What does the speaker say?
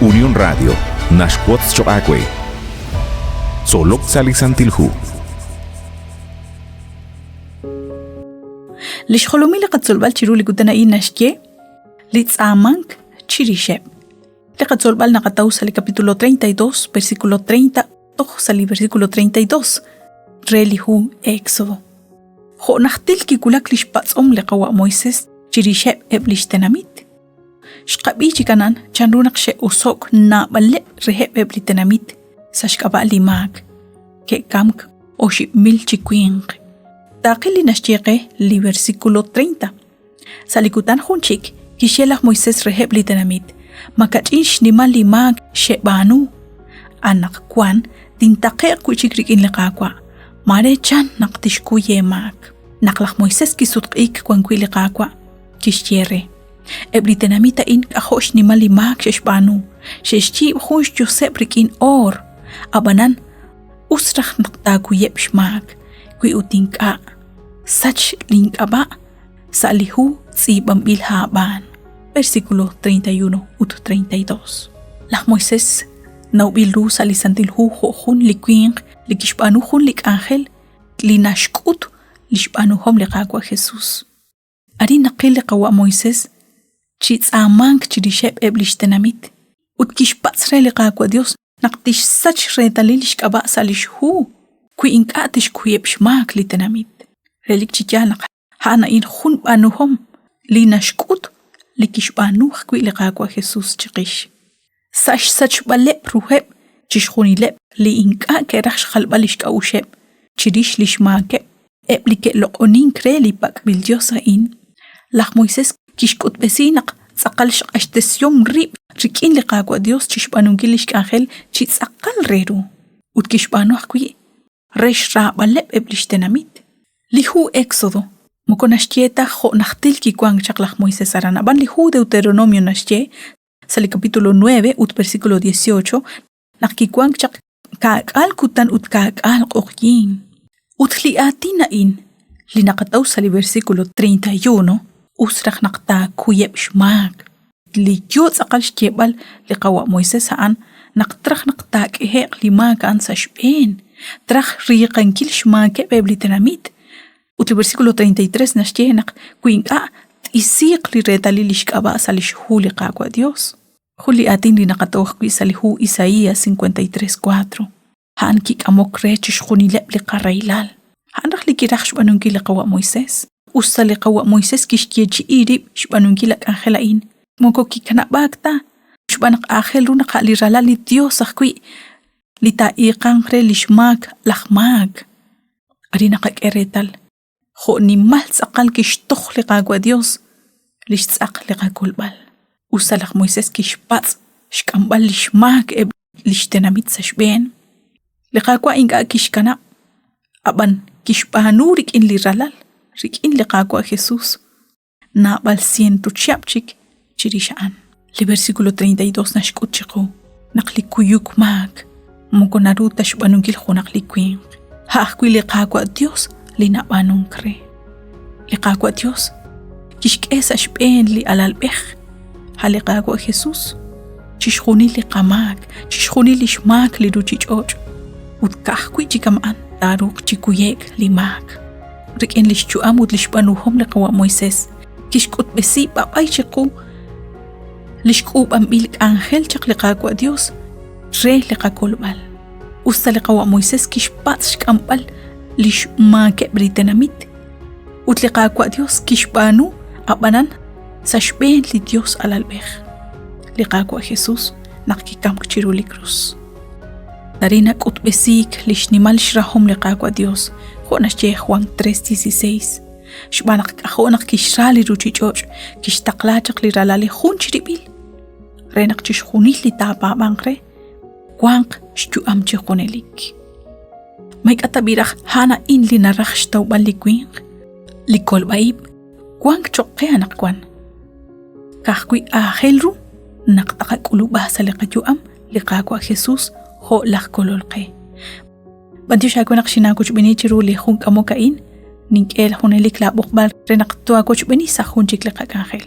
Unión Radio naxwotz choq' aawe. Tzolok sa' li Santil Hu. Li xjolomil li qatzolb'al chiru li kutan a'in naxye li tz'aamank chirixeb'. Li qatzolb'al naqataw sa' li capítulo 32, versículo 30 toj sa' li versículo 32 re li hu Éxodo. Jo' najtil kiwulak li xpatz'om li qawa' Moisés chirixeb' eb' li xtenamit. Xqab'i chi kanan chanru naq xe'oso'k naab'aleb' reheb' eb' li tenamit sa' xk'ab'a' li maak. Ke'kamk 5,000 chi winq. Taaqil li naxye qe li versículo 30. Sa' li kutan jun chik, kixye laj Moisés reheb' li tenamit, Makach'in xnimal li maak xeb'aanu. Anaqwan tintaqe'q wi' chik rik'in li Qaawa', maare chan naq tixkuy eemaak. Naq laj Moisés kisutq'iik wan wi' li Qaawa', kixye re, Eb' li tenamit a'in k'ajo' xnimal li maak xe'xb'aanu, xe'xyiib' jun xyoseb' rik'in oor. Ab'anan, us raj naq taakuyeb' xmaak, wi ut ink'a', sach link'ab'a' sa' li hu tz'iib'anb'il aab'aan. Versículo 31 ut 32. Laj Moisés nawb'il ru sa' li Santil Hu jo' jun li winq li kixb'aanu jun li k'anjel li naxk'ut li xb'aanuhom li Qaawa' Jesús. Arin naqil li qawa' Moisés chi tz'aamank chirixeb' eb' li xtenamit ut kixpatz' re li Qaawa' Dios naq tixsach reetalil li xk'ab'a' sa' li xhu wi ink'a' tixkuyeb' xmaak li tenamit. Relik chi yaal naq a'an a'in jun b'aanuhom li naxk'ut li kixb'aanu ajwi' li Qaawa' Jesús chiqix. Sa' xsachb'aleb' ruheb' chixjunileb' li ink'a' ke'raj xjalb'al li xk'a'uxeb' chirix li xmaakeb' eb' li ke'loq'onink re li pak'b'il yos a'in, laj Moisés kixk'utb'esi naq tz'aqal xq'axtesihom rib' rik'in li Qaawa' Yos chi xb'aanunkil li xk'anjel chi tz'aqal re ru, ut kixb'aanu ajwi' re xraab'aleb' eb' li xtenamit. Li hu Éxodo moko naxye ta jo' najtil kiwank chaq laj Moisés aran, ab'an li hu Deuteronomio naxye sa' li capítulo 9 ut versículo 18 naq kiwank chaq kaak'aal kutan ut kaak'aal q'oqyink. Ut li aatin a'in li naqataw sa' li versículo 31 us raj naq taakuyeb' xmaak. Li yo tz'aqal xyeeb'al li qawa' Moisés a'an naq traj naq taak'ehe'q li maak a'an sa' xb'een, traj riiqankil xmaakeb' eb' li tenamit. Ut li versículo 33 naxye naq wi ink'a' t-isiiq li reetalil li xk'ab'a' sa' li xhu li Qaawa' Dios. Jun li aatin li naqataw ajwi' sa' li hu Isaías 53:4. A'an kik'amok re chixjunileb' li qarahilal. A'an raj li kiraj xb'aanunkil li qawa' Moisés. Us ta li qawa' Moisés kixyeechi'i rib' xb'aanunkil a k'anjel a'in, moko kikanab'aak ta, xb'aan naq aajel ru naq a' li Ralal li Dios ajwi' li taa'iiqanq re lix maak laj maak. Arin naqak'e reetal jo' nimal tz'aqal kixtoj li Qaawa' Dios li xtz'aq li qakolb'al. Us ta laj Moisés kixpatz' xk'amb'al li xmaak eb' li xtenamit sa' xb'een, li Qaawa' ink'a' kixkanab', ab'an kixb'aanu rik'in li Ralal, rik'in li Qaawa' Jesús, naab'al siento chihab' chik chirix a'an. Li versículo 32 naxk'ut chiqu naq li kuyuk maak moko naru ta xb'aanunkil junaq li winq, a' ajwi' li Qaawa' Dios li nab'aanunk re. Li Qaawa' Dios kixk'e sa' xb'een li alalb'ej, a' li Qaawa' Jesús, chixjunil li qamaak, chixjunil li xmaak li ruuchich'och', ut ka'ajwi' chi kama'an taaruuq chi kuye'k li maak. Rik'in li xyu'am ut li xb'aanuhom li qawa' Moisés, kixk'utb'esi b'ab'ay chiqu li xk'uub'anb'il k'anjel chaq li Qaawa' Dios re li qakolb'al. Us ta li qawa' Moisés kixpatz' xk'amb'al li xmaakeb' li tenamit, ut li Qaawa' Dios kixb'aanu ab'anan sa' xb'een li Dios alalb'ej, li Qaawa' Jesús naq kikamk chiru li krus. Arin nak'utb'esiik li xnimal xrahom li Qaawa' Dios, jo' naxye Juan 3:16, xb'aan naq k'ajo' naq kixra li ruuchich'och', kixtaqla chaq li ralal li jun chirib'il, re naq chixjunil li taapaab'anq re, wanq xyu'am chi junelik. Ma ink'a' tab'i' raj a'an a'in li naraj xtawb'al li winq? Li kolb'a-ib' wank choq' qe anaqwan. Ka'ajwi' aajel ru naq taqak'ulub'a sa' li qayu'am li Qaawa' Jesus jo' laj Kolol qe. B'antiox aawe naq xinaawochb'eeni chiru li jun k'amok a'in, nink'e junelik laa b'oqb'al re naq too'aawochb'eeni sa' jun chik li qak'anjel.